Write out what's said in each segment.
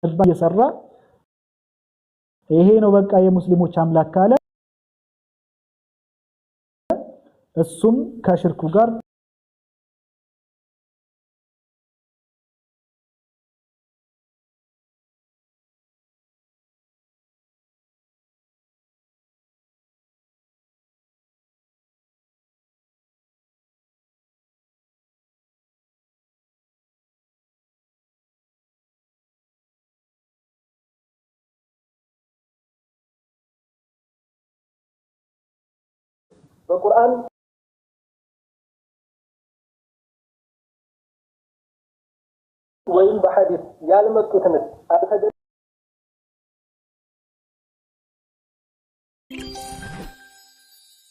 እየሰራ ይሄ ነው በቃ የሙስሊሞች አምላክ ካለ እሱም ከሽርኩ ጋር በቁርአን ወይም በሐዲስ ያልመጡትንስ አልተገ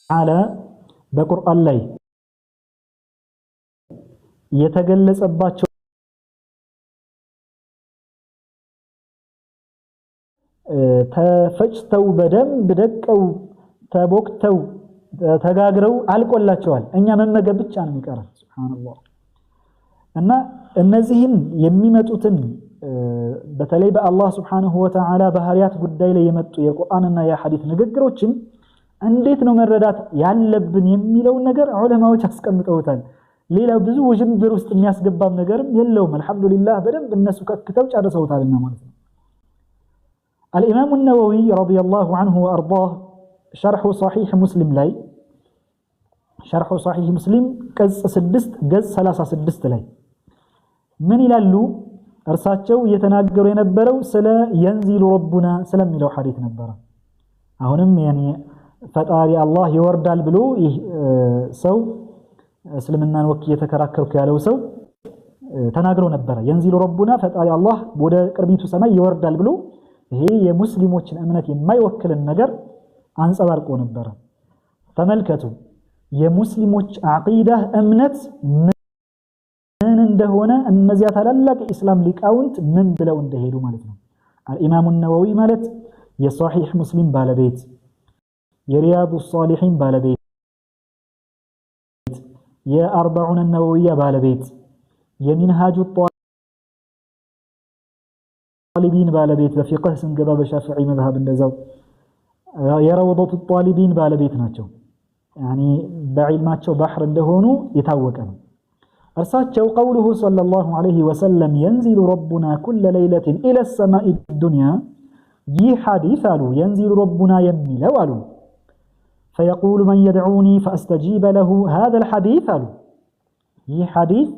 አለ በቁርአን ላይ የተገለጸባቸው ተፈጭተው በደንብ ደቀው ተቦክተው ተጋግረው አልቆላቸዋል። እኛ መመገብ ብቻ ነው የሚቀረን። ሱብሃንአላህ። እና እነዚህን የሚመጡትን በተለይ በአላህ ሱብሓነሁ ወተዓላ ባህሪያት ጉዳይ ላይ የመጡ የቁርአንና የሐዲስ ንግግሮችን እንዴት ነው መረዳት ያለብን የሚለውን ነገር ዑለማዎች አስቀምጠውታል። ሌላው ብዙ ውዥንብር ውስጥ የሚያስገባም ነገርም የለውም። አልሐምዱሊላህ በደንብ እነሱ ከክተው ጨርሰውታልና ማለት ነው። አልኢማሙ ነወዊ ረዲየላሁ ዐንሁ ወአርዳህ ሸርሑ ሰሒሕ ሙስሊም ላይ ሸርሑ ሰሒሕ ሙስሊም ቅጽ 6 ገጽ 36 ላይ ምን ይላሉ? እርሳቸው እየተናገሩ የነበረው ስለ የንዚሉ ረቡና ስለሚለው ሐዲት ነበረ። አሁንም ያኔ ፈጣሪ አላህ ይወርዳል ብሎ ይህ ሰው እስልምናን ወክዬ እየተከራከርኩ ያለው ሰው ተናግሮ ነበረ። የንዚሉ ረቡና ፈጣሪ አላህ ወደ ቅርቢቱ ሰማይ ይወርዳል ብሎ ይሄ የሙስሊሞችን እምነት የማይወክልን ነገር አንጸባርቆ ነበረ። ተመልከቱ የሙስሊሞች አቂዳ እምነት ምን እንደሆነ እነዚያ ታላላቅ የኢስላም ሊቃውንት ምን ብለው እንደሄዱ ማለት ነው። አልኢማሙ ነወዊ ማለት የሶሒሕ ሙስሊም ባለቤት፣ የሪያዱ ሷሊሒን ባለቤት፣ የአርበዑን ነወዊያ ባለቤት፣ የሚንሃጁ ጣሊቢን ባለቤት፣ በፊቅህ ስንገባ በሻፊዒ መዝሀብ እንደዛው የረውደቱ ጣሊቢን ባለቤት ናቸው። ያኒ በዒልማቸው ባህር እንደሆኑ የታወቀ ነው። እርሳቸው ቀውሉሁ ሰለላሁ ዐለይሂ ወሰለም የንዚሉ ረቡና ኩለ ለይለትን ኢለ ሰማኢ ዱንያ፣ ይህ ሐዲስ አሉ የንዚሉ ረቡና የሚለው አሉ ፈየቁሉ መን የድዑኒ ፈአስተጂበ ለሁ ሃዘል ሐዲስ አሉ። ይህ ሐዲስ